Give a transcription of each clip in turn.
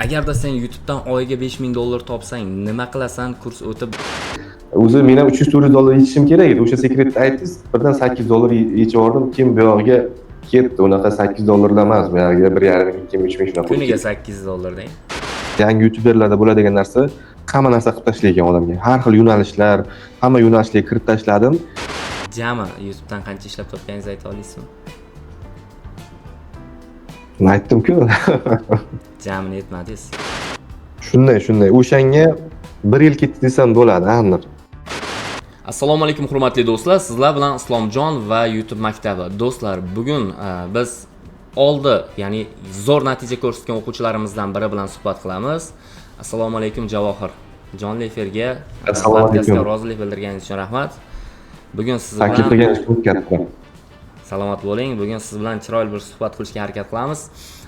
Agarda sen YouTube'dan oyiga $5000 topsang, nima qilasan kurs o'tib? O'zi men ham 300-400 dollar yechishim kerak edi. O'sha sekretni aytdingiz, birdan 800 dollar yechib yubordim. Keyin bu yog'iga ketdi. Unaqa 800 dollardan emas, bu yog'iga 1,5 ming, 2 ming, 3 ming shunaqa. Kuniga 800 dollar deng. Yangi youtuberlarda bo'ladigan narsa, hamma narsa qilib tashlaygan odamga. Har xil yo'nalishlar, hamma yo'nalishlarga kirib tashladim. Jami YouTube'dan qancha ishlab topganingizni ayta olasizmi? Aytdim-ku. Jamini aytmadingiz. Shunday, shunday. O'shanga bir yil ketdi desam bo'ladi, aniq. Assalomu alaykum, hurmatli do'stlar. Sizlar bilan Islomjon va YouTube maktabi. Do'stlar, bugun biz oldi, ya'ni zo'r natija ko'rsatgan o'quvchilarimizdan biri bilan suhbat qilamiz. Assalomu alaykum, Javohir. Jonli efirga, Assalomu alaykum. Podkastga rozilik bildirganingiz uchun rahmat. Bugun siz Taklif bilan qilganingiz uchun katta. Salomat bo'ling. Bugun siz bilan chiroyli bir suhbat qilishga harakat qilamiz.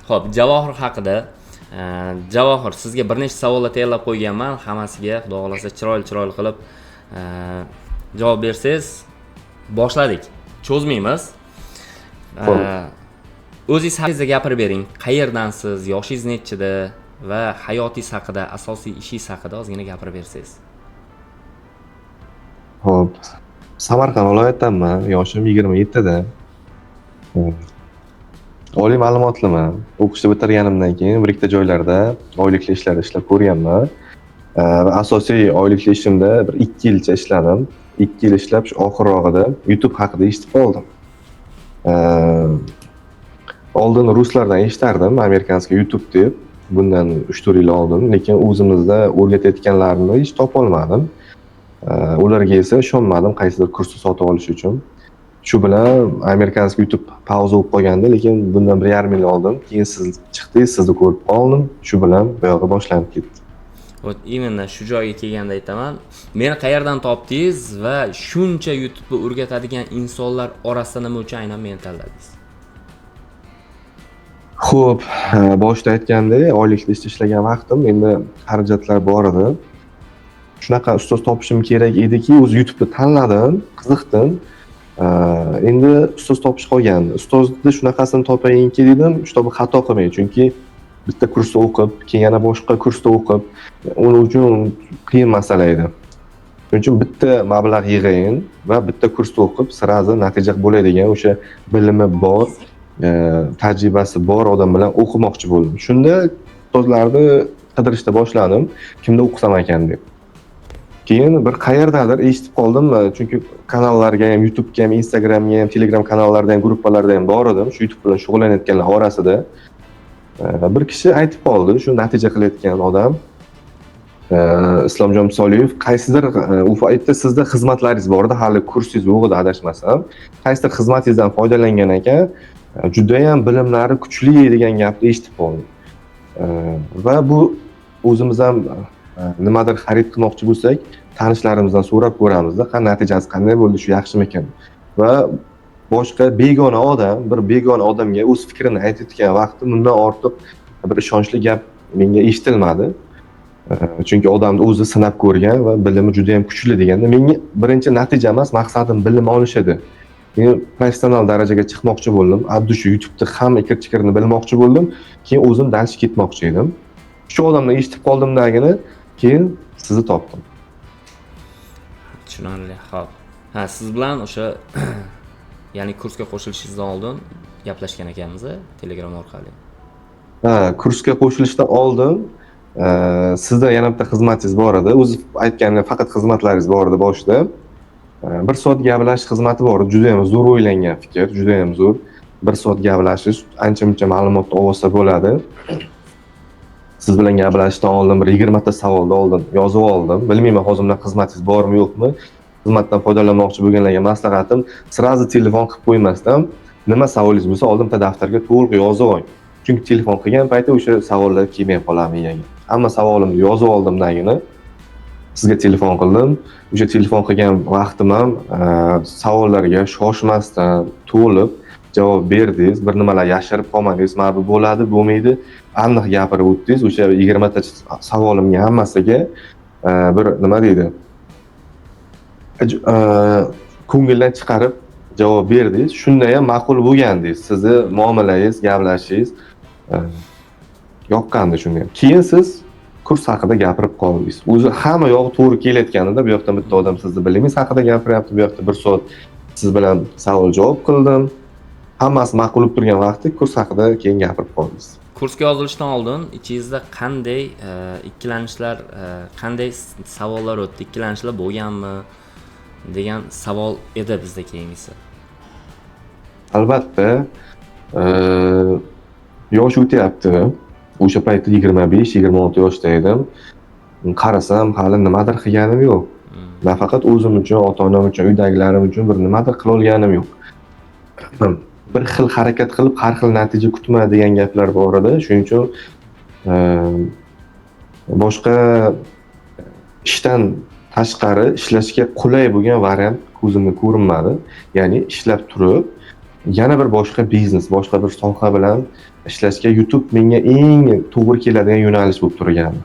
Xo'p, Javohir haqida, Javohir, sizga bir nechta savollar tayyorlab qo'yganman. Hammasiga, Xudo xohlasa, chiroyli chiroyli qilib javob bersangiz, boshladik. Cho'zmaymiz. Xo'p. O'zingiz haqingizda gapirib bering. Qayerdansiz, yoshingiz nechida va hayotingiz haqida, asosiy ishingiz haqida ozgina gapirib bersangiz. Xo'p. Samarqand viloyatidanman. Yoshim 27 da. Oliy ma'lumotliman. O'qishni bitirganimdan keyin bir ikkita joylarda oylikli ishlarda ishlab ko'rganman. Va asosiy oylikli ishimda bir 2 yilcha ishladim. 2 yil ishlab, shu oxirrog'ida YouTube haqida eshitib qoldim. Oldin ruslardan eshitardim, американский YouTube deb. Bundan 3-4 yil oldin, lekin o'zimizda o'rgatayotganlarini hech topolmadim. Ularga esa ishonmadim qaysidir kursni sotib olish uchun. Shu bilan американский YouTube pauza bo'lib qolgandi, lekin bundan 1,5 yil oldin keyin siz chiqdingiz, sizni ko'rib qoldim. Shu bilan buyog'i boshlanib ketdi. Вот именно shu joyga kelganda aytaman. Meni qayerdan topdingiz va shuncha YouTube'ni o'rgatadigan insonlar orasida nima uchun aynan meni tanladingiz? Xo'p, boshida aytgandek, oylikli ishda ishlagan vaqtim endi xarajatlar bor edi. Shunaqa ustoz topishim kerak ediki, o'zi YouTube'ni tanladim, qiziqdim. Endi ustoz topish qolgandi. Ustozni shunaqasini topayinki dedim, чтобы xato qilmay, chunki bitta kursda o'qib, keyin yana boshqa kursda o'qib, uning uchun qiyin masala edi. Shuning uchun bitta mablag' yig'ayin va bitta kursda o'qib, сразу natija bo'ladigan o'sha bilimi bor, tajribasi bor odam bilan o'qimoqchi bo'ldim. Shunda ustozlarni qidirishda boshladim, kimda o'qisam ekan deb. Keyin bir qayerdadir eshitib qoldim, chunki kanallarga ham, YouTube'ga ham, Instagramga ham, Telegram kanallarida ham, gruppalarda ham bor edim, shu YouTube bilan shug'ullanayotganlar orasida. Bir kishi aytib qoldi, shu natija qilayotgan odam, Islomjon Soliyev qaysidir u aytdi, sizda xizmatlaringiz bor edi, hali kursingiz yo'q edi adashmasam. Qaysidir xizmatingizdan foydalangan ekan, judayam bilimlari kuchli degan gapni eshitib qoldim. Va bu o'zimiz ham nimadir xarid qilmoqchi bo'lsak, tanishlarimizdan so'rab ko'ramizda, natijasi qanday bo'ldi, shu yaxshimikan? Va boshqa begona odam, bir begona odamga o'z fikrini aytayotgan vaqti bundan ortiq bir ishonchli gap menga eshitilmadi. Chunki odamni o'zi sinab ko'rgan va bilimi juda ham kuchli deganda, menga birinchi natija emas, maqsadim bilim olish edi. Men professional darajaga chiqmoqchi bo'ldim. Abdu shu YouTube'da hamma ikir-chikirini bilmoqchi bo'ldim. Keyin o'zim дальше ketmoqchi edim. Shu odamdan eshitib qoldimdagini, keyin sizni topdim. Tushunarli. Xo'p. Ha, siz bilan o'sha, ya'ni kursga qo'shilishingizdan oldin gaplashgan ekanmiz, Telegram orqali. Ha, kursga qo'shilishdan oldin sizda yana bitta xizmatingiz bor edi. O'zi aytganimdek, faqat xizmatlaringiz bor edi boshida. Bir soat gaplashish xizmati bor edi. Juda ham zo'r o'ylangan fikr, juda ham zo'r. Bir soat gaplashish, ancha muncha ma'lumotni olsa bo'ladi. Siz bilan gaplashishdan oldin bir 20 ta savolni oldin yozib oldim. Bilmayman, hozir bunaqa xizmatingiz bormi, yo'qmi? Xizmatdan foydalanmoqchi bo'lganlarga maslahatim, сразу telefon qilib qo'ymasdan, nima savolingiz bo'lsa, oldin bitta daftarga to'liq yozib oling. Chunki telefon qilgan payti o'sha savollar kelmay qoladi miyaga. Hamma savolimni yozib oldimdagini sizga telefon qildim. O'sha telefon qilgan vaqtim ham savollarga shoshmasdan to'liq javob berdingiz. Bir nimalar yashirib qolmadingiz. Mana bu bo'ladi, bo'lmaydi, aniq gapirib o'tdingiz. O'sha 20 ta savolimga hammasiga bir nima deydi? Ko'ngildan chiqarib javob berdingiz. Shunda ham ma'qul bo'lgandingiz. Sizni muomalangiz, gaplashishingiz. Yoqqandi shunga. Keyin siz kurs haqida gapirib qoldingiz. O'zi hamma yog'i to'g'ri kelayotganida bu yoqda bitta odam sizni bilimingiz haqida gapiryapti, bu yoqda bir soat siz bilan savol-javob qildim. Hammasi ma'qul bo'lib turgan vaqtda kurs haqida keyin gapirib qoldingiz. Kursga yozilishdan oldin ichingizda qanday ikkilanishlar, qanday savollar o'tdi, ikkilanishlar bo'lganmi degan savol edi bizda keyingisi. Albatta, yosh o'tyapti. O'sha paytda 25-26 yoshda edim. Qarasam, hali nimadir qilganim yo'q. Nafaqat o'zim uchun, ota-onam uchun, uydagilarim uchun bir nimadir qila olganim yo'q. Bir xil harakat qilib, har xil natija kutma degan gaplar bor edi. Shuning uchun boshqa ishdan tashqari ishlashga qulay bo'lgan variant ko'zimga ko'rinmadi. Ya'ni ishlab turib, yana bir boshqa biznes, boshqa bir soha bilan ishlashga YouTube menga eng to'g'ri keladigan yo'nalish bo'lib turgandi.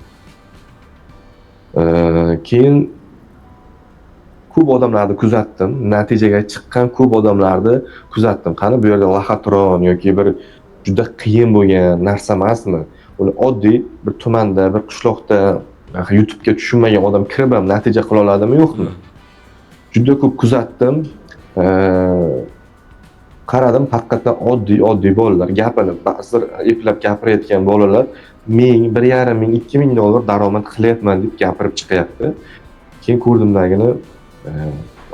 Keyin ko'p odamlarni kuzatdim, natijaga chiqqan ko'p odamlarni kuzatdim. Qani bu yerda лохотрон yoki bir juda qiyin bo'lgan narsa emasmi? Uni oddiy bir tumanda, bir qishloqda YouTube'ga tushunmagan odam kirib ham natija qila oladimi, yo'qmi? Juda ko'p kuzatdim. Qaradim, haqiqatdan oddiy-oddiy bolalar, gapini ba'zi eplab gapirayotgan bolalar 1000, 1,5 ming, 2000 dollar daromad qilyapman deb gapirib chiqyapti. Keyin ko'rdimdagini,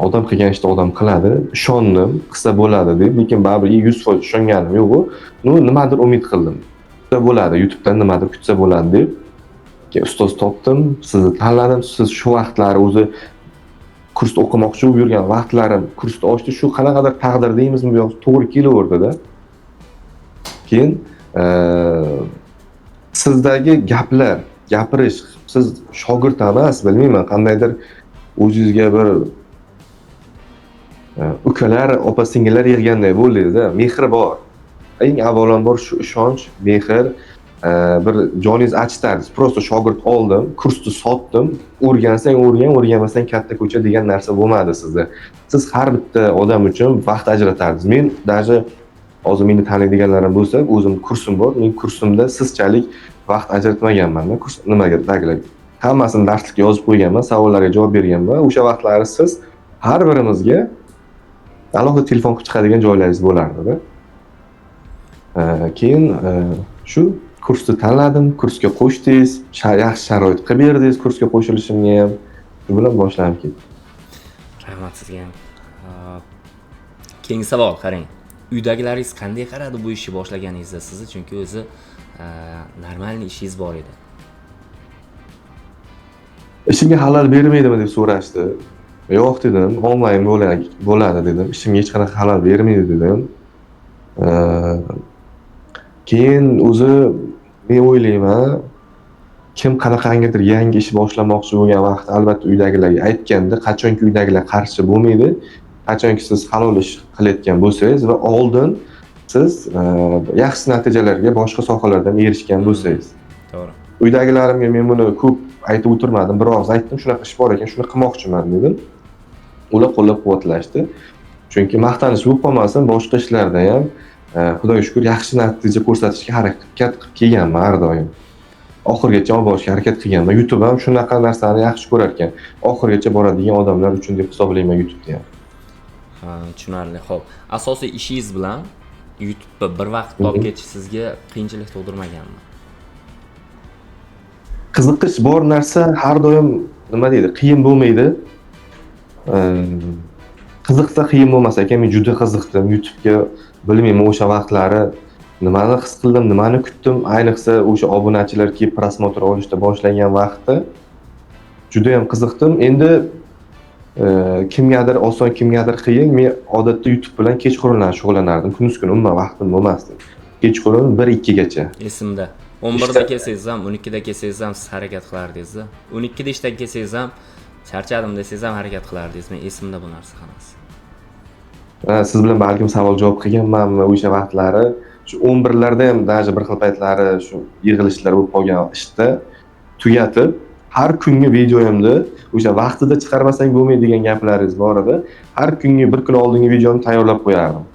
odam qilgan ishni odam qiladi, ishondim, qilsa bo'ladi deb, lekin baribir 100% ishonganim yo'q-u. Ну, nimadir umid qildim. Kutsa bo'ladi, YouTube'dan nimadir kutsa bo'ladi deb. Keyin ustoz topdim, sizni tanladim. Siz shu vaqtlari o'zi kursda o'qimoqchi bo'lib yurgan vaqtlarim kursni ochdi. Shu qanaqadir taqdir deymizmi, bu yoq to'g'ri kelaverdi-da. Keyin sizdagi gaplar, gapirish, siz shogird emas, bilmayman, qandaydir o'zingizga bir ukalar, opa singillar yig'ganday bo'ldingiz-da, mehr bor. Eng avvalambor shu ishonch, mehr, bir joningiz achitardingiz. Просто shogird oldim, kursni sotdim, o'rgansang o'rgan, o'rganmasang katta ko'cha degan narsa bo'lmadi sizda. Siz har bitta odam uchun vaqt ajratardingiz. Men даже hozir meni taniydiganlarim bo'lsa, o'zim kursim bor, men kursimda sizchalik vaqt ajratmaganman-da, kurs nimaga dagilarga. Hammasini darslikka yozib qo'yganman, savollarga javob berganman. O'sha vaqtlari siz har birimizga alohida telefon qilib chiqadigan joylaringiz bo'lardi-da. Keyin shu kursni tanladim, kursga qo'shdingiz, yaxshi sharoit qilib berdingiz kursga qo'shilishimga ham. Shu bilan boshlanib ketdi. Rahmat sizga ham. Keyingi savol, qarang. Uydagilaringiz qanday qaradi bu ishni boshlaganingizda sizni? Chunki o'zi нормальный ishingiz bor edi. Ishimga xalal bermaydimi deb so'rashdi. Yo'q dedim, onlayn bo'ladi dedim. Ishimga hech qanaqa xalal bermaydi dedim. Keyin o'zi men o'ylayman, kim qanaqangidir yangi ish boshlamoqchi bo'lgan vaqtda albatta uydagilarga aytganda, qachonki uydagilar qarshi bo'lmaydi, qachonki siz halol ish qilayotgan bo'lsangiz va oldin siz yaxshi natijalarga boshqa sohalardan erishgan bo'lsangiz. To'g'ri. Uydagilarimga men buni ko'p aytib o'tirmadim, bir og'iz aytdim, shunaqa ish bor ekan, shuni qilmoqchiman dedim. Ular qo'llab-quvvatlashdi. Chunki maqtanish bo'lib qolmasin, boshqa ishlarda ham Xudoga shukr yaxshi natija ko'rsatishga harakat qilib kelganman har doim. Oxirigacha olib borishga harakat qilganman. YouTube ham shunaqa narsani yaxshi ko'rar ekan. Oxirigacha boradigan odamlar uchun deb hisoblayman YouTube'ni ham. Ha, tushunarli. Xo'p, asosiy ishingiz bilan YouTube'da bir vaqt topib ketish sizga qiyinchilik tug'dirmaganmi? Qiziqish bor narsa har doim nima deydi, qiyin bo'lmaydi. Qiziqsa qiyin bo'lmas ekan. Men juda qiziqdim YouTube'ga. Bilmayman, o'sha vaqtlari nimani his qildim, nimani kutdim. Ayniqsa o'sha obunachilar kelib просмотр olishda boshlangan vaqtda juda ham qiziqdim. Endi kimgadir oson, kimgadir qiyin. Men odatda YouTube bilan kechqurunlar shug'ullanardim. Kunduz kuni umuman vaqtim bo'lmasdi. Kechqurun 1-2gacha. Esimda. 11da kelsangiz ham, 12da kelsangiz ham siz harakat qilardingiz-da. 12da ishdan kelsangiz ham, charchadim desangiz ham harakat qilardingiz. Men esimda bu narsa hammasi. Ha, siz bilan balkim savol-javob qilganmanmi o'sha vaqtlari. Shu 11larda ham даже bir xil paytlari shu yig'ilishlar bo'lib qolgan ishda tugatib, har kungi videoyimni o'sha vaqtida chiqarmasang bo'lmaydi degan gaplaringiz bor edi. Har kungi bir kun oldingi videomni tayyorlab qo'yardim.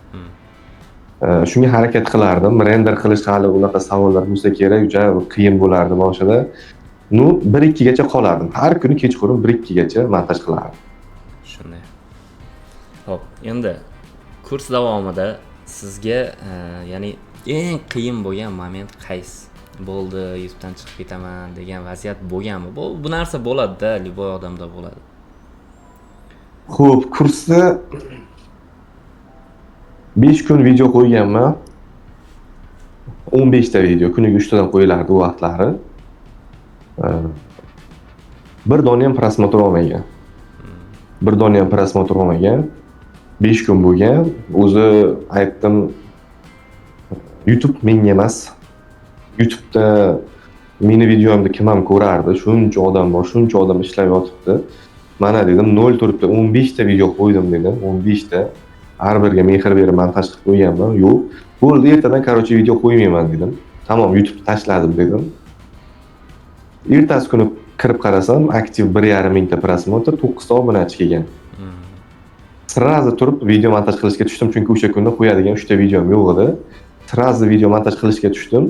Shunga harakat qilardim. Render qilish hali unaqa savollar bo'lsa kerak, juda qiyin bo'lardi boshida. Ну, 1-2 gacha qolardim. Har kuni kechqurun 1-2 gacha montaj qilardim. Shunday. Xo'p, endi kurs davomida sizga ya'ni eng qiyin bo'lgan moment qaysi bo'ldi? YouTubedan chiqib ketaman degan vaziyat bo'lganmi? Bu narsa bo'ladi-da, любой odamda bo'ladi. Xo'p, kursda 5 kun video qo'yganman. 15 ta video, kuniga 3 tadan qo'yilardi u vaqtlari. Bir dona ham просмотр olmagan. Bir dona ham просмотр olmagan. 5 kun bo'lgan. O'zi aytdim, YouTube menga emas. YouTube'da meni videomni kim ham ko'rardi? Shuncha odam bor, shuncha odam ishlab yotibdi. Mana dedim, 0 turibdi, 15 ta video qo'ydim dedim, 15 ta. Har biriga mehr berib montaj qilib qo'yganman. Yo'q. Bo'ldi, ertadan короче video qo'ymayman dedim. Tamom, YouTube'ni tashladim dedim. Ertasi kuni kirib qarasam, aktiv 1,5 mingta просмотр, 9 ta obunachi kelgan. Сразу turib video montaj qilishga tushdim, chunki o'sha kuni qo'yadigan 3 ta videom yo'q edi. Сразу video montaj qilishga tushdim.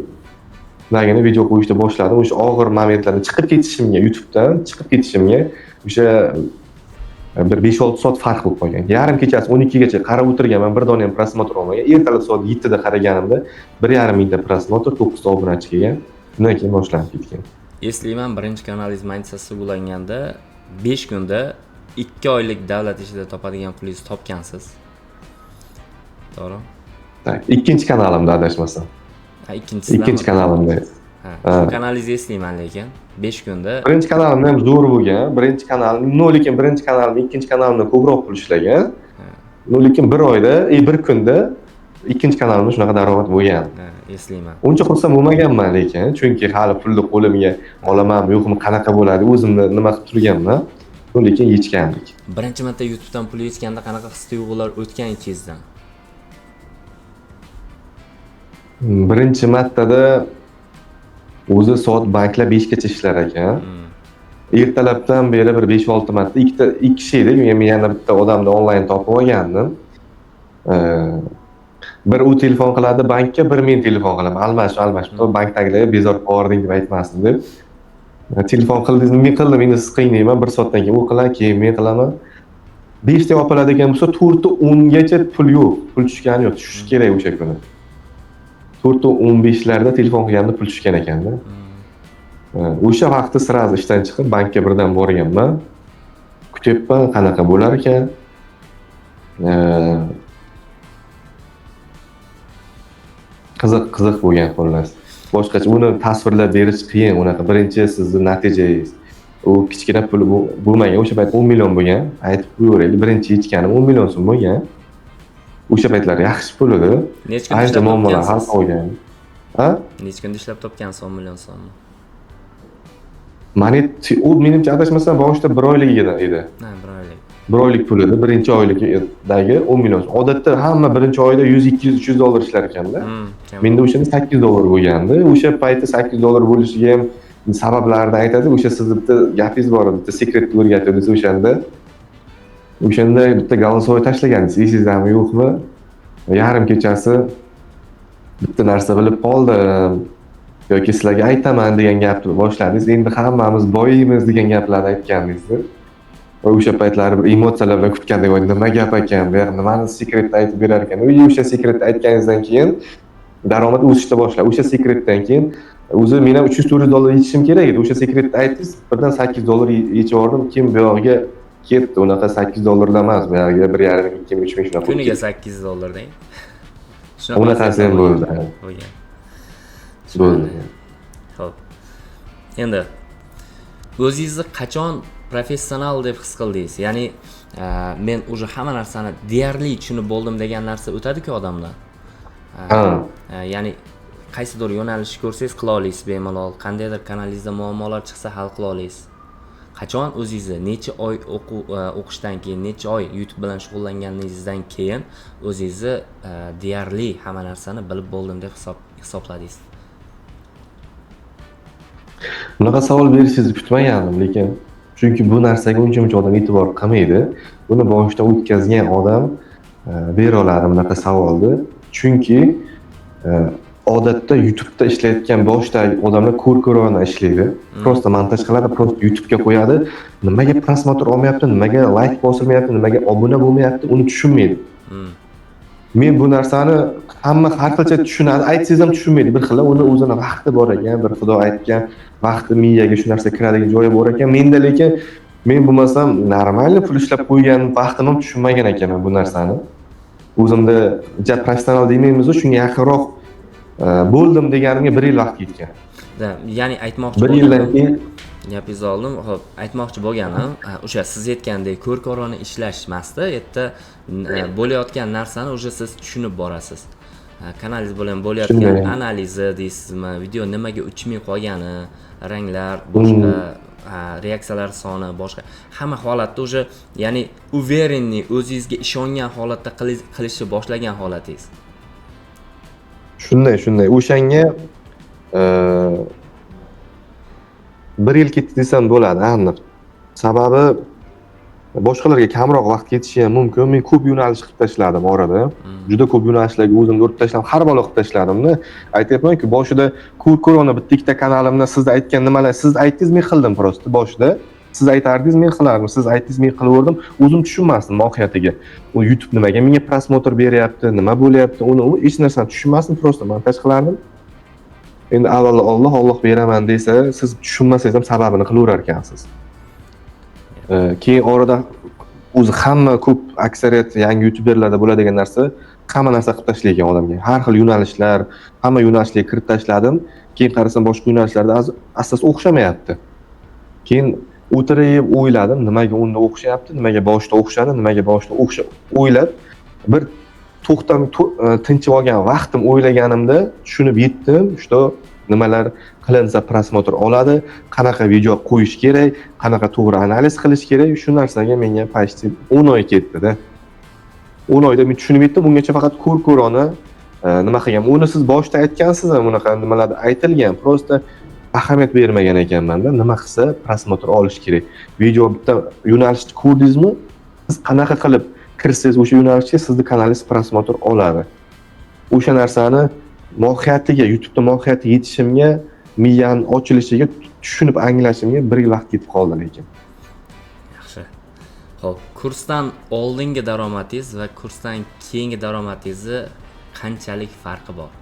Nagini video qo'yishni boshladim. O'sha og'ir momentlarni chiqib ketishimga, YouTube'dan chiqib ketishimga o'sha bir 5-6 soat farq bo'lib qolgan. Yarim kechasi 12 gacha qarab o'tirganman, bir dona ham просмотр olmagan. Ertalab soat 7 da qaraganimda 1,5 mingta просмотр, 9 ta obunachi kelgan. Undan keyin boshlanib ketgan. Eslayman, birinchi kanalingiz monetizatsiya ulanganda 5 kunda 2 oylik davlat ishida topadigan pulingizni topgansiz. To'g'ri? Так, ikkinchi kanalimda adashmasam. Ha, ikkinchisidan. Ikkinchi kanalimda. Ha, shu kanalingizni eslayman lekin 5 kunda. Birinchi kanalimda ham zo'r bo'lgan. Birinchi kanalim, no, lekin birinchi kanalim ikkinchi kanalimdan ko'proq pul ishlagan. No, lekin bir oyda, bir kunda ikkinchi kanalimda shunaqa daromad bo'lgan. Ha, eslayman. Uncha xursand bo'lmaganman lekin, chunki hali pulni qo'limga olamanmi, yo'qmi, qanaqa bo'ladi, o'zimni nima qilib turganman. No, lekin yechgandik. Birinchi marta YouTubedan pul yechganda qanaqa his-tuyg'ular o'tgan ichingizdan? Birinchi martada o'zi soat banklar 5 gacha ishlar ekan. Ertalabdan beri bir 5-6 marta ikkita ikki kishi edik. Men yana bitta odamni onlayn topib olgandim. Bir u telefon qiladi bankka, bir men telefon qilaman. Almashib, almashib, bankdagilarga bezor qilib deb aytmasin deb. Telefon qildingiz, men qildim, endi siz qiling deyman. Bir soatdan keyin u qiladi, keyin men qilaman. 5 ta yopiladigan bo'lsa, 4:10 gacha pul yo'q. Pul tushgani yo'q, tushishi kerak o'sha kuni. 4:15larda telefon qilganda pul tushgan ekanda. O'sha vaqtda сразу ishdan chiqib bankka birdan borganman. Kutyapman, qanaqa bo'lar ekan. Qiziq, qiziq bo'lgan xullas. Boshqacha uni tasvirlab berish qiyin, unaqa birinchi sizni natijangiz. U kichkina pul bo'lmagan, o'sha payt 10 million bo'lgan. Aytib qo'yaveraylik, birinchi yechganim 10 million so'm bo'lgan. O'sha paytlar yaxshi pul edi. Necha kunda Ancha ishlab muammolar hal topgansiz? bo'lgan. Ha? Necha kunda ishlab topgansiz 10 million so'mni? Monet, u menimcha adashmasam boshida 1 oylik edi. Ha, 1 oylik. 1 oylik pul edi, birinchi oylikdagi 10 million. Odatda hamma birinchi oyda 100, 200, 300 dollar ishlar ekanda. Menda o'shanda 8 dollar bo'lgandi. O'sha paytda 8 dollar bo'lishiga ham sabablarini aytadi. O'sha sizni bitta gapingiz bor edi, bitta sekretni o'rgatdingiz o'shanda. O'shanda bitta голосовой tashlagandingiz, esingizdami yo'qmi? Yarim kechasi bitta narsa bilib qoldim yoki sizlarga aytaman degan gapni boshladingiz. Endi hammamiz boyimiz degan gaplarni aytgandingiz. Va o'sha paytlari bir emotsiyalar bilan kutgandek, voy nima gap ekan, bu yoq nimani sekretni aytib berar ekan. O'sha sekretni aytganingizdan keyin daromad o'sishda boshladi. O'sha sekretdan keyin o'zi men ham uch yuz to'rt yuz dollar yechishim kerak edi. O'sha sekretni aytdingiz, birdan sakkiz dollar yechib yubordim. Keyin bu yog'iga ketdi. Unaqa sakkiz dollardan emas, bu yog'iga bir yarim ming, ikki ming, uch ming shunaqa Kuniga ketdi. sakkiz dollar deng. Shunaqa Unaqasi ham vaziyatlar bo'ldi. bo'lgan. Bo'ldi. Xo'p. Endi o'zingizni qachon professional deb his qildingiz? Ya'ni, men уже hamma narsani deyarli tushunib bo'ldim degan narsa o'tadi-ku odamdan. Ya'ni qaysidir yo'nalishni ko'rsangiz qila olasiz bemalol, qandaydir kanalingizda muammolar chiqsa hal qila olasiz. Qachon o'zingizni necha oy o'qishdan keyin, necha oy YouTube bilan shug'ullanganingizdan keyin o'zingizni deyarli hamma narsani bilib bo'ldim deb hisobladingiz? Bunaqa savol berishingizni kutmagandim, lekin chunki bu narsaga uncha-muncha odam e'tibor qilmaydi. Buni boshdan o'tkazgan odam bera oladi bunaqa savolni. Chunki odatda YouTube'da ishlayotgan boshdagi odamlar ko'r-ko'rona ishlaydi. Просто montaj qiladi, просто YouTube'ga qo'yadi. Nimaga просмотр olmayapti, nimaga like bosilmayapti, nimaga obuna bo'lmayapti, uni tushunmaydi. Men bu narsani hamma har xilcha tushunadi, aytsangiz ham tushunmaydi. Bir xil uni o'zini vaqti bor ekan, bir Xudo aytgan vaqti miyaga shu narsa kiradigan joyi bor ekan. Menda lekin men bo'lmasam нормально pul ishlab qo'ygan vaqtim ham tushunmagan ekanman bu narsani. O'zimda ja professional demaymiz-u, shunga yaqinroq bo'ldim deganimga 1 yil vaqt ketgan. Da, ya'ni aytmoqchi 1 yildan keyin gapingizni oldim. Xo'p, aytmoqchi bo'lganim, o'sha siz aytgandek ko'r-ko'rona ishlash emasda, yerda bo'layotgan narsani o'sha siz tushunib borasiz. Kanalingiz bilan bo'layotgan analizi deysizmi, video nimaga uchmay qolgani, ranglar, boshqa reaksiyalar soni, boshqa hamma holatda o'sha, ya'ni уверенный, o'zingizga ishongan holatda qilishni boshlagan holatingiz. Shunday, shunday. O'shanga 1 yil ketdi desam bo'ladi, aniq. Sababi boshqalarga kamroq vaqt ketishi ham mumkin. Men ko'p yo'nalish qilib tashladim orada. Juda ko'p yo'nalishlarga o'zimni urib tashladim, har balo qilib tashladimda. Aytyapman-ku, boshida ko'r-ko'rona bitta ikkita kanalimda siz aytgan nimalar, siz aytdingiz, men qildim prosta boshida. Siz aytardingiz, men qilardim. Siz aytdingiz, men qilaverdim. O'zim tushunmasdim mohiyatiga. U YouTube nimaga menga просмотр beryapti, nima bo'lyapti, uni hech narsani tushunmasdim, prosta montaj qilardim. Endi avvalo Alloh, Alloh beraman desa, siz tushunmasangiz ham sababini qilaverar ekansiz. Keyin orada o'zi hamma ko'p aksariyat yangi youtuberlarda bo'ladigan narsa, hamma narsa qilib tashlaygan odamga. Har xil yo'nalishlar, hamma yo'nalishlarga kirib tashladim. Keyin qarasam boshqa yo'nalishlarda asas o'xshamayapti. Keyin o'tirib o'yladim, nimaga unda o'xshayapti, nimaga boshida o'xshadi, nimaga boshida o'ylab bir to'xtam tinchib olgan vaqtim o'ylaganimda tushunib yetdim, что nimalar qilinsa просмотр oladi, qanaqa video qo'yish kerak, qanaqa to'g'ri analiz qilish kerak. Shu narsaga menga почти 10 oy ketdi-da. 10 oyda men tushunib yetdim, ungacha faqat ko'r-ko'rona nima qilgan. Uni siz boshida aytgansiz ham, unaqa nimalar aytilgan, просто ahamiyat bermagan ekanman-da. Nima qilsa просмотр olish kerak. Video bitta yo'nalishni ko'rdingizmi? Siz qanaqa qilib kirsangiz o'sha yo'nalishga sizni kanalingiz просмотр oladi. O'sha narsani mohiyatiga, YouTube'da mohiyatiga yetishimga, miyani ochilishiga, tushunib anglashimga 1 yil vaqt ketib qoldi lekin. Yaxshi. Xo'p, kursdan oldingi daromadingiz va kursdan keyingi daromadingizni qanchalik farqi bor?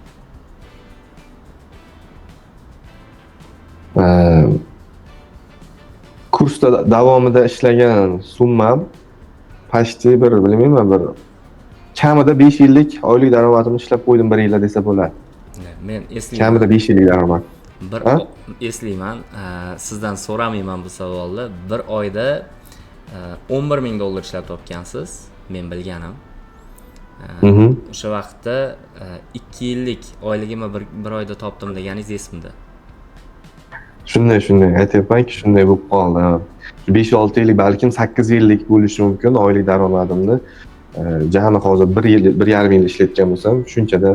Kursda davomida ishlagan summam почти bir, bilmayman, bir kamida 5 yillik oylik daromadimni ishlab qo'ydim 1 yilda desa bo'ladi. Men eslayman. Kamida 5 yillik daromad. Bir eslayman, sizdan so'ramayman bu savolni. Bir oyda 11 ming dollar ishlab topgansiz, men bilganim. O'sha vaqtda 2 yillik oyligimni bir oyda topdim deganingiz esimda. Shunday, shunday aytyapmanki, shunday bo'lib qoldi. 5-6 yillik, balkim 8 yillik bo'lishi mumkin oylik daromadimni. Jami hozir 1 yil, 1,5 yil ishlayotgan bo'lsam, shunchada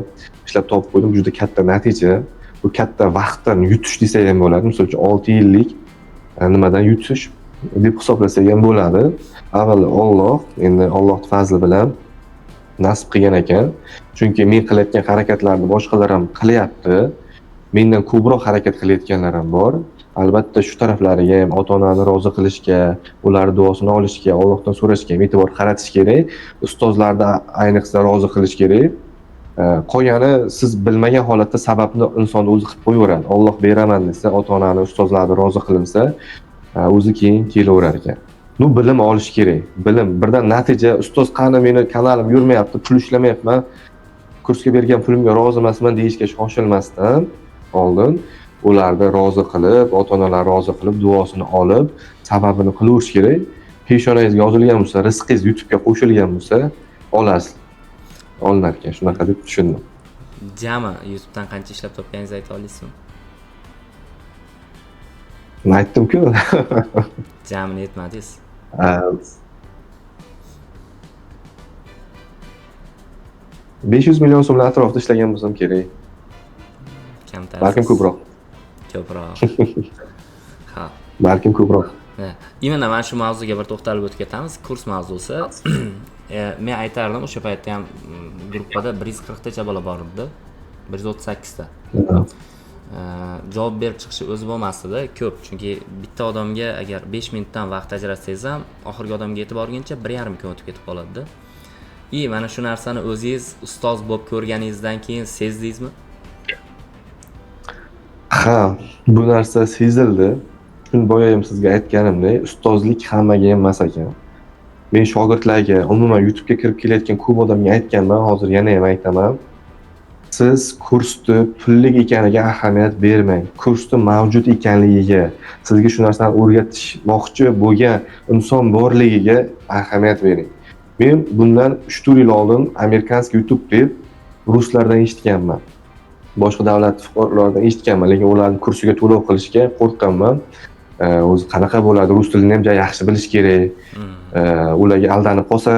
ishlab topib qo'ydim. Juda katta natija. Bu katta vaqtdan yutish desak ham bo'ladi. Misol uchun 6 yillik nimadan yutish deb hisoblasak ham bo'ladi. Avval Alloh, endi Allohning fazli bilan nasib qilgan ekan. Chunki men qilayotgan harakatlarni boshqalar ham qilyapti. Mendan ko'proq harakat qilayotganlar ham bor. Albatta shu taraflariga ham ota-onani rozi qilishga, ular duosini olishga, Allohdan so'rashga ham e'tibor qaratish kerak. Ustozlarni ayniqsa rozi qilish kerak. Qolgani siz bilmagan holatda sababni inson o'zi qilib qo'yaveradi. Alloh beraman desa, ota-onani, ustozlarni rozi qilinsa, o'zi keyin kelaverar ekan. Bu bilim olish kerak. Bilim birdan natija, ustoz qani meni kanalim yurmayapti, pul ishlamayapman, kursga bergan pulimga rozi emasman deyishga shoshilmasdan oldin ularni rozi qilib, ota-onalar rozi qilib, duosini olib, sababini qilaverish kerak. Peshonangizga yozilgan bo'lsa, rizqingiz YouTube'ga qo'shilgan bo'lsa, olasiz. Olinar ekan, shunaqa deb tushundim. Jami YouTube'dan qancha ishlab topganingizni ayta olasizmi? Aytdim-ku. Jamini aytmadingiz. 500 million so'mlar atrofida ishlagan bo'lsam kerak. Kamtarsiz. Balkim ko'proq. Ko'proq. Ha. Balkim ko'proq. Именно mana shu mavzuga bir to'xtalib o'tib ketamiz. Kurs mavzusi. Men aytardim, o'sha paytda ham gruppada 140 tacha bola bor edi, 138 ta. Javob berib chiqishi o'zi bo'lmasdi ko'p, chunki bitta odamga agar 5 minutdan vaqt ajratsangiz ham oxirgi odamga yetib borguncha 1,5 kun o'tib ketib qoladi. И mana shu narsani o'zingiz ustoz bo'lib ko'rganingizdan keyin sezdingizmi? Ha, bu narsa sezildi. Shuni boya ham sizga aytganimdek, ustozlik hammaga ham emas ekan. Men shogirdlarga, umuman YouTube'ga kirib kelayotgan ko'p odamga aytganman, hozir yana ham aytaman. Siz kursni pullik ekaniga ahamiyat bermang. Kursni mavjud ekanligiga, sizga shu narsani o'rgatishmoqchi bo'lgan inson borligiga ahamiyat bering. Men bundan 3-4 yil oldin американский YouTube deb ruslardan eshitganman. Boshqa davlat fuqarolaridan eshitganman, lekin ularning kursiga to'lov qilishga qo'rqqanman. O'zi qanaqa bo'ladi, rus tilini ham yaxshi bilish kerak. Ularga aldanib qolsa,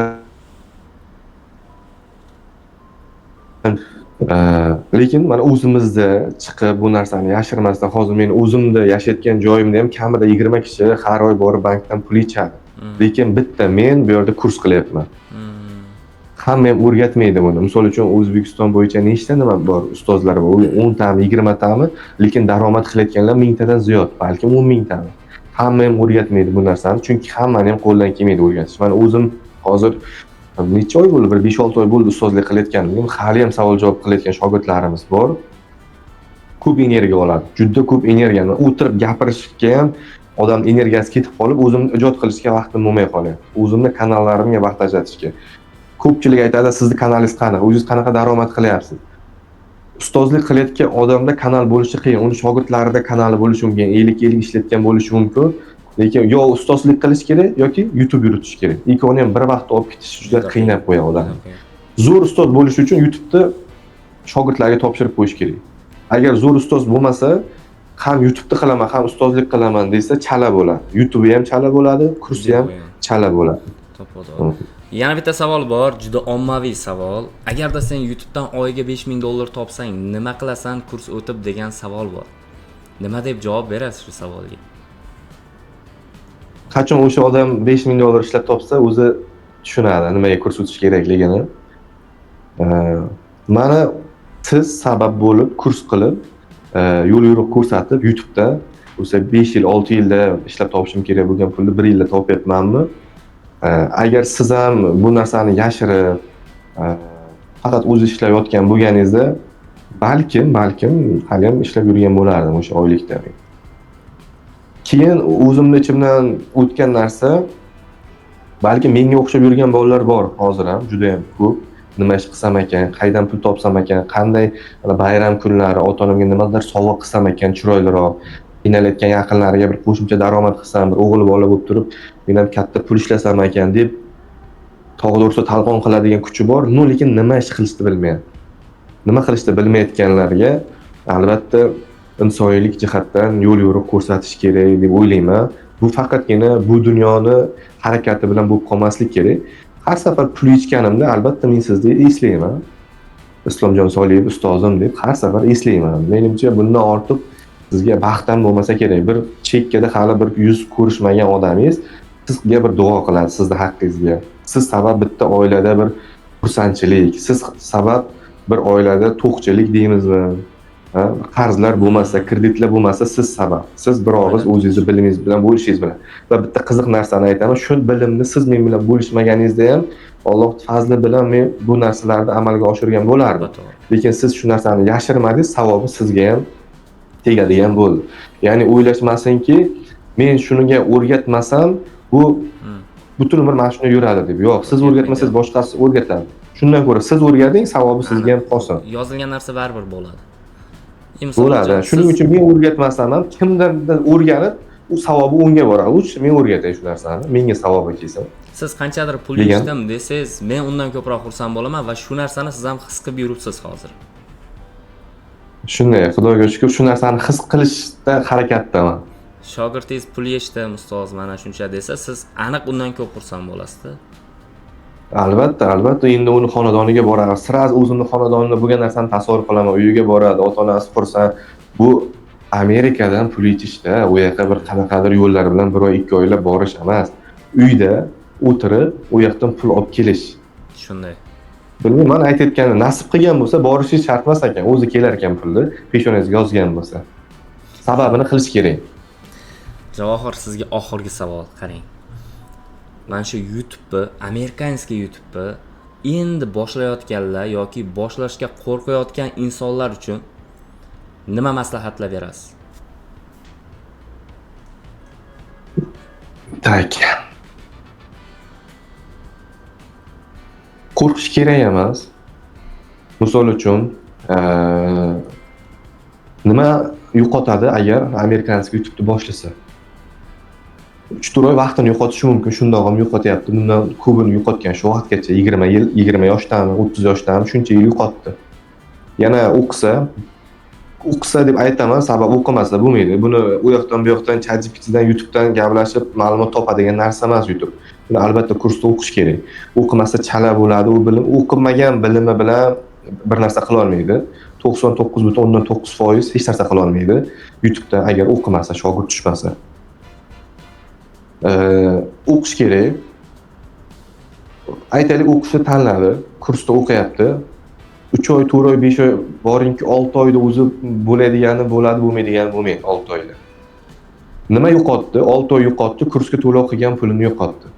lekin mana o'zimizda chiqib bu narsani yashirmasdan, hozir men o'zimda yashayotgan joyimda ham kamida 20 kishi har oy borib bankdan pul yechadi. Lekin bitta men bu yerda kurs qilyapman. Hamma ham o'rgatmaydi buni. Misol uchun O'zbekiston bo'yicha nechta nima bor, ustozlar bor, 10 tami, 20 tami, lekin daromad qilayotganlar 1000 tadan ziyod, balkim 10 ming tami. Hamma ham o'rgatmaydi bu narsani, chunki hammani ham qo'ldan kelmaydi o'rgatish. Mana o'zim hozir necha oy bo'ldi, bir 5-6 oy bo'ldi ustozlik qilayotganimga, hali ham savol-javob qilayotgan shogirdlarimiz bor. Ko'p energiya oladi, juda ko'p energiyani. O'tirib gapirishga ham odam energiyasi ketib qolib, o'zimni ijod qilishga vaqtim bo'lmay qolyapti. O'zimni kanallarimga vaqt ajratishga. Ko'pchilik aytadi, sizni kanalingiz qanaqa, o'zingiz qanaqa daromad qilyapsiz? Ustozlik qilayotgan odamda kanal bo'lishi qiyin, uni shogirdlarida kanali bo'lishi mumkin, 50-50 ishlatgan bo'lishi mumkin. Lekin yo ustozlik qilish kerak yoki YouTube yuritish kerak. Ikkovini ham bir vaqtda olib ketish juda qiynab qo'yadi odamni. Zo'r ustoz bo'lish uchun YouTube'da shogirdlarga topshirib qo'yish kerak. Agar zo'r ustoz bo'lmasa, ham YouTube'da qilaman, ham ustozlik qilaman desa chala bo'ladi. YouTube'i ham chala bo'ladi, kursi ham chala bo'ladi. To'g'ri. Yana bitta savol bor, juda ommaviy savol. Agarda sen YouTube'dan oyiga $5000 topsang, nima qilasan kurs o'tib degan savol bor. Nima deb javob berasiz shu savolga? Qachon o'sha odam $5000 ishlab topsa, o'zi tushunadi nimaga kurs o'tish kerakligini. Mana siz sabab bo'lib kurs qilib, yo'l yo'riq ko'rsatib YouTube'da o'sha 5 yil, 6 yilda ishlab topishim kerak bo'lgan pulni 1 yilda topyapmanmi? Agar siz ham bu narsani yashirib, faqat o'zi ishlayotgan bo'lganingizda, balkim hali ham ishlab yurgan bo'lardim o'sha oylikda. Keyin o'zimni ichimdan o'tgan narsa, balki menga o'xshab yurgan bolalar bor hozir ham, juda ham ko'p. Nima ish qilsam ekan, qaydan pul topsam ekan, qanday bayram kunlari ota-onamga nimadir sovg'a qilsam ekan, chiroyliroq, qiynalayotgan yaqinlariga bir qo'shimcha daromad qilsam, bir o'g'il bola bo'lib turib, men ham katta pul ishlasam ekan deb tog'da ursa talqon qiladigan kuchi bor, no, lekin nima ish qilishni bilmayapti. Nima qilishni bilmayotganlarga albatta insoniylik jihatdan yo'l yo'riq ko'rsatish kerak deb o'ylayman. Bu faqatgina bu dunyoni harakati bilan bo'lib qolmaslik kerak. Har safar pul yechganimda albatta men sizni eslayman. Islomjon Soliyev ustozim deb har safar eslayman. Menimcha bundan ortiq sizga baxt ham bo'lmasa kerak. Bir chekkada hali bir yuz ko'rishmagan odamingiz sizga bir duo qiladi sizni haqqingizga. Siz sabab bitta oilada bir xursandchilik, siz sabab bir oilada to'qchilik deymizmi? Ha, qarzlar bo'lmasa, kreditlar bo'lmasa siz sabab. Siz bir og'iz o'zingizni bilimingiz bilan bo'lishingiz bilan. Va bitta qiziq narsani aytaman, shu bilimni siz men bilan bo'lishmaganingizda ham Alloh fazli bilan men bu narsalarni amalga oshirgan bo'lardim. Lekin siz shu narsani yashirmadingiz, savobi sizga ham tegadigan bo'ldi. Ya'ni o'ylashmasinki, men shunga o'rgatmasam, bu butun umr mana shuni yuradi deb. Yo'q, siz o'rgatmasangiz boshqasi o'rgatadi. Shundan ko'ra siz o'rgating, savobi sizga ham qolsin. Yozilgan narsa baribir bo'ladi. Bo'ladi. Shuning uchun men o'rgatmasam ham kimdandir o'rganib, u savobi unga boradi. Lучше men o'rgatay shu narsani, menga savobi kelsin. Siz qanchadir pul yechdim desangiz, men undan ko'proq xursand bo'laman va shu narsani siz ham his qilib yuribsiz hozir. Shunday, Xudoga shukr, shu narsani his qilishda harakatdaman. Shogirdingiz pul yechdim, ustoz, mana shuncha desa, siz aniq undan ko'p xursand bo'lasiz-da. Albatta, albatta, endi uni xonadoniga boradi. Sraz o'zimni xonadonimda bo'lgan narsani tasavvur qilaman. Uyiga boradi, ota-onasi xursand. Bu Amerikadan pul yechishda, u yoqqa bir qanaqadir yo'llar bilan bir oy, 2 oylab borish emas. Uyda o'tirib, u yoqdan pul olib kelish. Shunday. Bilmayman, aytayotganim, nasib qilgan bo'lsa borishingiz shart emas ekan, o'zi kelar ekan pulni, peshonangizga yozgan bo'lsa. Sababini qilish kerak. Javohir, sizga oxirgi savol, qarang. Mana shu YouTube'ni, amerikanskiy YouTube'ni endi boshlayotganlar yoki boshlashga qo'rqayotgan insonlar uchun nima maslahatlar berasiz? Tak. Qo'rqish kerak emas. Misol uchun, nima yo'qotadi agar amerikanskiy YouTube'ni boshlasa? 3-4 oy vaqtini yo'qotishi mumkin, shundoq ham yo'qotyapti. Bundan ko'pini yo'qotgan shu vaqtgacha 20 yil, 20 yoshdami, 30 yoshdami shuncha yil yo'qotdi. Yana o'qisa deb aytaman, sabab o'qimasa bo'lmaydi. Buni u yoqdan bu yoqdan ChatGPTdan, YouTubedan gaplashib ma'lumot topadigan narsa emas YouTube. Buni albatta kursda o'qish kerak. O'qimasa chala bo'ladi, u bilim, o'qimagan bilimi bilan bir narsa qila olmaydi. 99.9% hech narsa qila olmaydi. YouTubeda agar o'qimasa, shogird tushmasa. O'qish kerak. Aytaylik, o'qishni tanladi, kursda o'qiyapti. 3 oy, 4 oy, 5 oy, boringki 6 oyda o'zi bo'ladigani bo'ladi, bo'lmaydigani bo'lmaydi 6 oyda. Nima yo'qotdi? 6 oy yo'qotdi, kursga to'lov qilgan pulini yo'qotdi.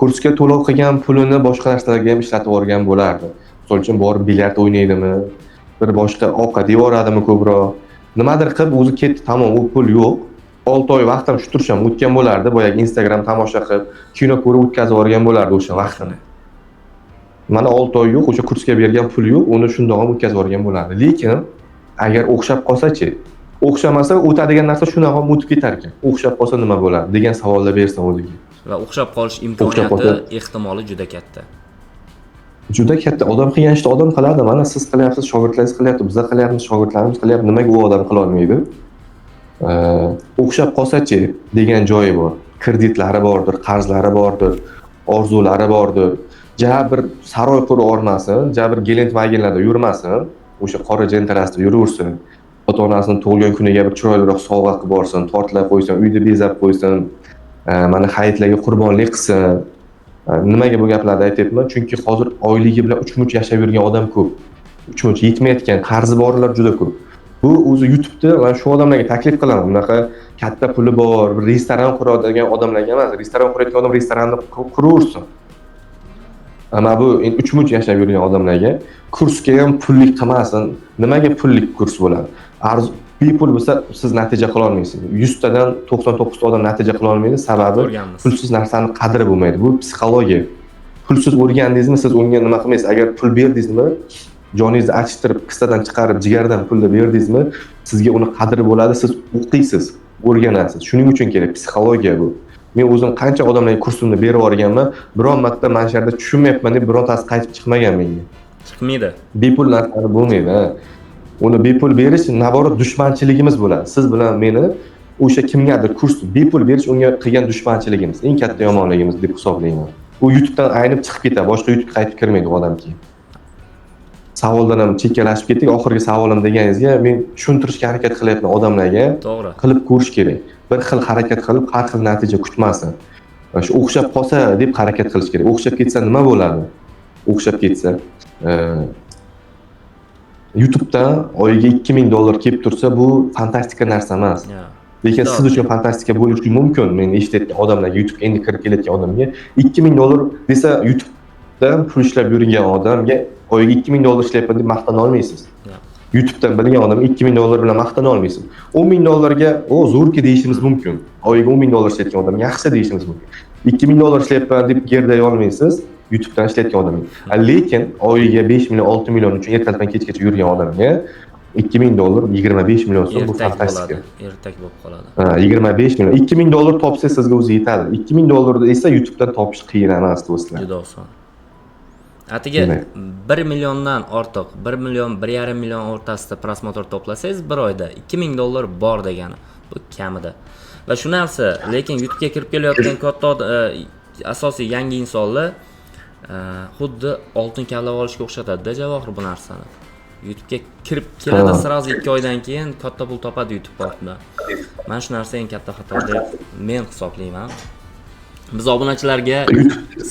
Kursga to'lov qilgan pulini boshqa narsalarga ham ishlatib yuborgan bo'lardi. Misol uchun, borib bilyard o'ynaydimi, bir boshqa ovqat yevoradimi ko'proq, nimadir qilib o'zi ketdi, tamom, u pul yo'q. 6 oy vaqt ham shu turish ham o'tgan bo'lardi, boyagi Instagram tomosha qilib, kino ko'rib o'tkazib yuborgan bo'lardi o'sha vaqtini. Mana 6 oy yo'q, o'sha kursga bergan pul yo'q, uni shundoq ham o'tkazib yuborgan bo'lardi. Lekin agar o'xshab qolsa-chi, o'xshamasa o'tadigan narsa shundoq ham o'tib ketar ekan. O'xshab qolsa nima bo'ladi degan savollar bersa o'ziga. Va o'xshab qolish imkoniyati, ehtimoli juda katta. Juda katta. Odam qilgan ishni odam qiladi. Mana siz qilyapsiz, shogirdlaringiz qilyapti, biz qilyapmiz, shogirdlarimiz qilyapti. Nimaga u odam qila olmaydi? O'xshab qolsa-chi degan joyi bor. Kreditlari bordir, qarzlari bordir, orzulari bordir. Ja bir saroy qurib olmasin, ja bir Gelendwagenlarda yurmasin, o'sha qora jentarasida yuraversin. Ota-onasini tug'ilgan kuniga bir chiroyliroq sovg'a qilib borsin, tortlar qo'ysin, uyni bezab qo'ysin, mana hayitlarga qurbonlik qilsin. Nimaga bu gaplarni aytyapman? Chunki hozir oyligi bilan uch-much yashab yurgan odam ko'p. Uch-much yetmayotgan qarzi borlar juda ko'p. Bu o'zi YouTube'da men shu odamlarga taklif qilaman. Bunaqa katta puli bor, bir restoran quradigan odamlarga emas, restoran qurayotgan odam restoranni quraversin. Ama bu endi uch-much yashab yurgan odamlarga kursga ham pullik qilmasin. Nimaga pullik kurs bo'ladi? Bepul bo'lsa siz natija qila olmaysiz. 100 tadan 99 ta odam natija qila olmaydi. Sababi pulsiz narsani qadri bo'lmaydi. Bu psixologiya. Pulsiz o'rgandingizmi, siz unga nima qilmaysiz. Agar pul berdingizmi, joningizni achishtirib, kissadan chiqarib, jigardan pulni berdingizmi, sizga uni qadri bo'ladi, siz o'qiysiz, o'rganasiz. Shuning uchun kerak psixologiya bu. Men o'zim qancha odamlarga kursimni berib yuborganman, biron marta mana shu yerda tushunmayapman deb birontasi qaytib chiqmagan menga. Chiqmaydi. Bepul narsalar bo'lmaydi, ha. Uni bepul berish naborot dushmanchiligimiz bo'ladi. Siz bilan meni o'sha kimgadir kurs bepul berish unga qilgan dushmanchiligimiz, eng katta yomonligimiz deb hisoblayman. U YouTubedan aynib chiqib ketadi, boshqa YouTubega qaytib kirmaydi u odam keyin. Savoldan ham chekkalashib ketdik. Oxirgi savolim deganingizga men tushuntirishga harakat qilyapman odamlarga. To'g'ri. Qilib ko'rish kerak. Bir xil harakat qilib, har xil natija kutmasin. Shu o'xshab qolsa deb harakat qilish kerak. O'xshab ketsa nima bo'ladi? O'xshab ketsa, YouTubedan oyiga $2000 kelib tursa, bu fantastika narsa emas. Lekin siz uchun fantastika bo'lishi mumkin. Men eshitayotgan odamlarga, YouTubega endi kirib kelayotgan odamga $2000 desa, YouTubedan pul ishlab yurgan odamga oyiga $2000 ishlayapman deb maqtana olmaysiz. YouTubedan bilgan odamga $2000 bilan maqtana olmaysiz. $10,000 o zo'rki deyishimiz mumkin. Oyiga $10,000 ishlayotgan odamga yaxshi deyishimiz mumkin. $2000 ishlayapman deb gerdaya olmaysiz YouTubedan ishlayotgan odamga. Lekin oyiga 5 million, 6 million uchun ertadan kechgacha yurgan odamga $2000 25 million so'm, bu fantastika. Ertak bo'lib qoladi. Ha, 25 million. $2000 topsangiz sizga o'zi yetadi. $2000 esa YouTubedan topish qiyin emas, do'stlar. Juda oson. Atiga 1 milliondan ortiq, 1 million, 1,5 million o'rtasida prosmotr to'plasangiz bir oyda $2000 bor degani. Bu kamida. Va shu narsa, lekin YouTubega kirib kelayotgan katta asosiy yangi insonlar xuddi oltin kavlab olishga o'xshatadi-da Javohir bu narsani. YouTubega kirib keladi, sразу 2 oydan keyin katta pul topadi YouTube ortidan. Mana shu narsa eng katta xato deb men hisoblayman. Biz obunachilarga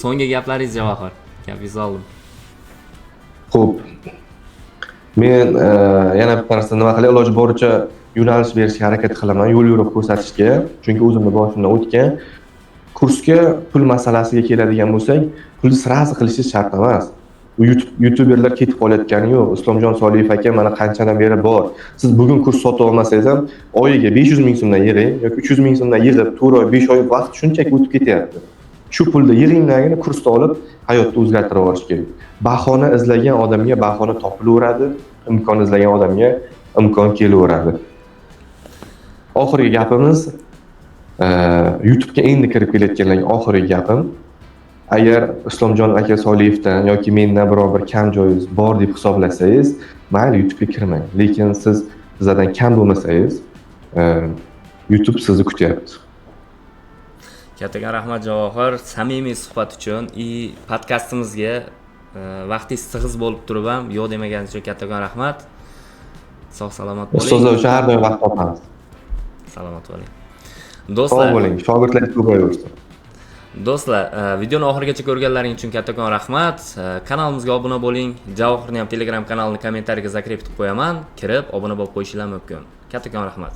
so'nggi gaplaringiz Javohir. Gapingizni oldim. Xo'p. Men yana bitta narsa nima qilay, iloji boricha yo'nalish berishga harakat qilaman, yo'l yo'riq ko'rsatishga, chunki o'zimni boshimdan o'tgan. Kursga pul masalasiga keladigan bo'lsak, pulni сразу qilishingiz shart emas. U YouTube, youtuberlar ketib qolayotgani yo'q. Islomjon Soliyev aka mana qanchadan beri bor. Siz bugun kurs sotib olmasangiz ham, oyiga 500 ming so'mdan yig'ing yoki 300 ming so'mdan yig'ib, 4 oy, 5 oy vaqt shunchaki o'tib ketyapti. Shu pulni yig'inglargina kursni olib, hayotni o'zgartirib yuborish kerak. Bahona izlagan odamga bahona topilaveradi, imkon izlagan odamga imkon kelaveradi. Oxirgi gapimiz, YouTube'ga endi kirib kelayotganlarga oxirgi gapim: agar Islomjon aka Soliyevdan yoki mendan biror bir kam joyingiz bor deb hisoblasangiz, mayli, YouTube'ga kirmang. Lekin siz bizlardan kam bo'lmasangiz, YouTube sizni kutyapti. Kattakon rahmat, Javohir, samimiy suhbat uchun и podkastimizga vaqtingiz tig'iz bo'lib turib ham yo'q demaganingiz uchun kattakon rahmat. Sog' salomat bo'ling. Ustozlar uchun har doim vaqt topamiz. Salomat bo'ling. Sog' Do'stlar, bo'ling, shogirdlar ko'payaversin. Do'stlar, videoni oxirigacha ko'rganlaring uchun kattakon rahmat. Kanalimizga obuna bo'ling. Javohirni ham Telegram kanalini kommentariyaga закреп etib qo'yaman. Kirib obuna bo'lib qo'yishinglar mumkin. Kattakon rahmat.